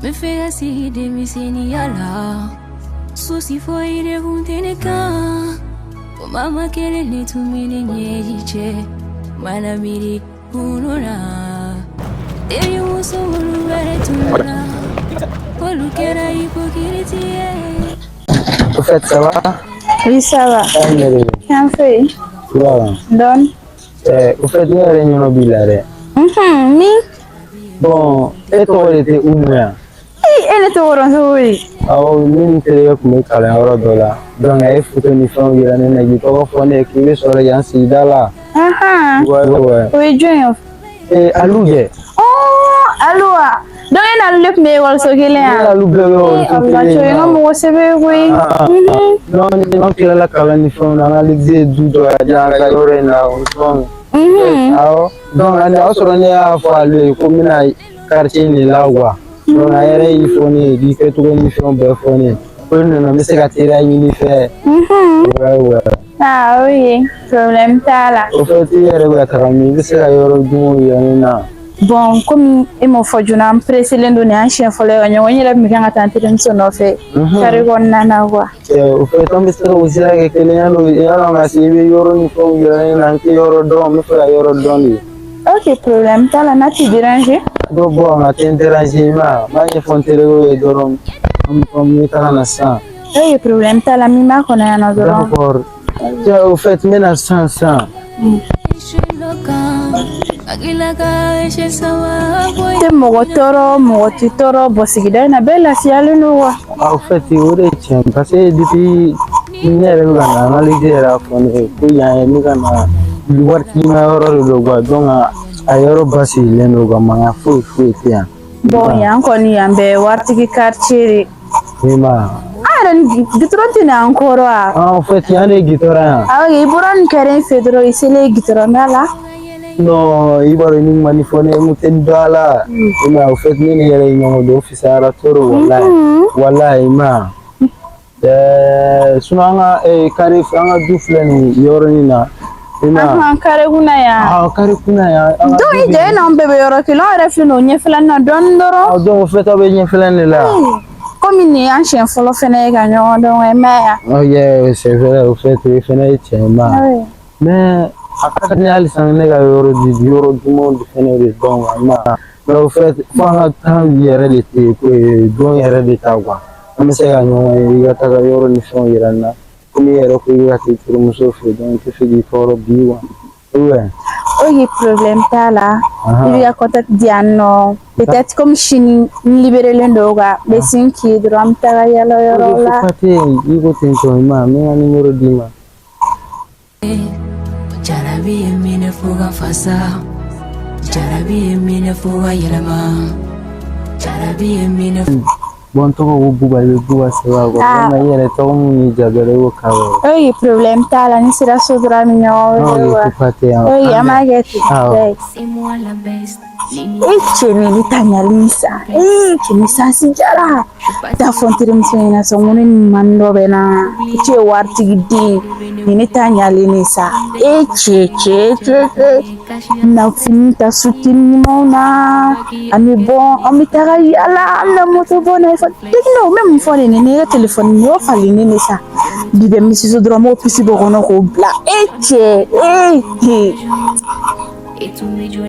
Bɛ fɛ ka sigi denmisɛnninya la. Souci foyi de kun tɛ ne kan. O mama kelen de tun bɛ ne ɲɛji cɛ. Mana miiri kunun na. Terimuso minnu wɛrɛ tun bɛ na. Olu kɛra hypocrite ye. Au fait, ça va? Oui, ça va. Alhamdulillah. Kan fɛ. Voilà. Dɔɔni. Au fait, ne yɛrɛ ɲɔnɔ b'i la dɛ. Min? Bon, e tɔgɔ de tɛ Umu yan? E ne tɔgɔ dɔn cogo di? Awɔ, ne ni terikɛ tun bɛ kalanyɔrɔ dɔ la. Donc a ye photo ni fɛnw yira ne na k'i tɔgɔ fɔ ne ye k'i bɛ sɔrɔ yan sigida la. Ouais. O ye jɔn ye? Eh, Alu kɛ. Oh, Alu wa? Donc e n'Alu de tun bɛ ekɔliso kelen Ne yan? n'Alu bɛɛ bɛ ekɔliso Allah kelen cɛ, o ye n ka na. mɔgɔ sɛbɛ ye koyi. Ah, donc an tilala kalan ni fɛnw na, an ka lycée ye du dɔ di an ka yɔrɔ in na o fɛnw. Awɔ. Donc ani o y'a sɔrɔ ne y'a fɔ ale ye ko n bɛna quartier in de la quoi. Donc a yɛrɛ y'i fɔ ne ye k'i kɛcogo ni fɛnw bɛɛ fɔ ne ye. Ko ne nana n bɛ se ka teriya ɲini i fɛ. Ouais. Ah oui, problème t'a la. Au fait, i yɛrɛ bɛ ka taga min? I bɛ se ka yɔrɔ jumɛnw yira ne na? Bon, komi e m'o fɔ joona, an pressélen don, nin y'an siɲɛ fɔlɔ ye ka ɲɔgɔn ye. N yɛrɛ tun bɛ kan ka taa n terimuso nɔfɛ carré kɔnɔna na quoi. Cɛ, au fait, an bɛ se ka o sira kɛ kelen yanni ka se i bɛ yɔrɔ ni fɛnw yira ne na, n tɛ yɔrɔ dɔn, n bɛ fɛ ka yɔrɔ dɔn de. Ok, problème t'a la, n'a t'i déranger. Donc bon, a tɛ n déranger, i ma ye, n b'a ɲɛfɔ n terikɛw ye dɔrɔn, an bɛ taga na sisan. Ok, problème t'a la, min b'a kɔnɔ yan nɔ dɔrɔn. D'accord. Cɛ, au fait, n bɛ na sisan sisan. Tɛ mɔgɔ tɔɔrɔ, mɔgɔ tɛ tɔɔrɔ bɔn sigida in na, bɛɛ lafiyalen don wa. Ah, au fait, o de ye tiɲɛ parce que depuis ne yɛrɛ bɛ ka na, an ka lycée yɛrɛ y'a fɔ ne ye ko yan ye ne ka na waritigi ma yɔrɔ de don quoi. Donc a yɔrɔ basigilen don quoi, mankan foyi foyi tɛ yan. Bon, yan kɔni, yan bɛɛ waritigi quartier de. I ma ye? An yɛrɛ ni goudron tɛ na an kɔrɔ wa? Ah, en fait, yan de ye goudron yan. Awɔ, i bɔra nin kɛrɛ in fɛ dɔrɔn, i selen goudron da la. Non, i b'a dɔn ni ma nin fɔ ne ye, n tɛ dɔn a la. I ma ye, au fait, ne ni yɛrɛ ye ɲɔgɔn dɔn, o fisayara trop, walahi. Walahi, i ma ye. Sinon an ka carré, an ka du filɛ nin yɔrɔnin na. I ma ye? Ahan, carré kunna yan. Ah, carré kunna yan. An ka Donc du i bɛ jɔ, e n'anw bɛɛ bɛ yɔrɔ kelen, anw yɛrɛ filɛ nin ye o ɲɛfɛla nin na dɔɔnin dɔrɔn. Ah, donc au fait, aw bɛ ɲɛfɛla de la. Komi nin y'an siɲɛ fɔlɔ fɛnɛ ye ka ɲɔgɔn dɔn, i ma ye wa? Oh yeah, c'est vrai, au fait, o fɛnɛ ye tiɲɛ ye ma. Mais a ka di ne halisa ne ka yɔrɔ di yɔrɔ dumanw de fɛnɛ de dɔn quoi, i ma ye. Mais au fait, fo an ka temps yɛrɛ de tɛ ko ye, don yɛrɛ de ta quoi. An bɛ se ka ɲɔgɔn ye, i ka taga yɔrɔ ni fɛnw yira n na. Komi i yɛrɛ ko i bɛ ka t'i terimuso fɛ yen, donc n tɛ fɛ k'i tɔɔrɔ bi quoi. Ouais. Ok, problème t'a la. I b'i ka contact di yan nɔ. Peut-être comme sini n libérélen don quoi, n bɛ sin k'i ye dɔrɔn, an bɛ taga yala yɔrɔ la. Fo tɛ yen, i ko ten tɔ, i ma ye, n bɛ n ka numéro d'i ma. Jarabi ye minɛ fo ka fasa. Jarabi ye minɛ fo ka yɛlɛma. Jarabi ye minɛ. Bon, n tɔgɔ ko Buba, i bɛ Buba sɛbɛn a kɔrɔ. Ah. Walima i yɛrɛ tɔgɔ mun y'i ja dɔrɔn, i b'o k'a kɔrɔ. Ok, problème t'a la, ni sera so dɔrɔn, an bɛ ɲɔgɔn wele Non, quoi. faut pas tɛ yan. Ok, an b'a kɛ ten. Awɔ. Ouais. C'est moi la best. E cɛ, nin ne ta ɲalen sa. E cɛ, ni sansi jara. Taa fɔ n terimuso ɲɛna sa, n ko ne ni ɲuman dɔ bɛ na. Cɛ ye waritigi den. Nin ne ta ɲalen de sa. E cɛ, cɛ, cɛ, cɛ. Na fini ta sutini ɲumanw na. An bɛ bɔ, an bɛ taga yala, an bɛna moto bɔ na fɔ. Techno, n bɛ mun fɔ de nin ye ka telefɔni nin y'o falennen de sa. Bi bɛ misiso dɔrɔn, n b'o puce bɔ kɔnɔ k'o bila. E cɛ, e he. Et tous mes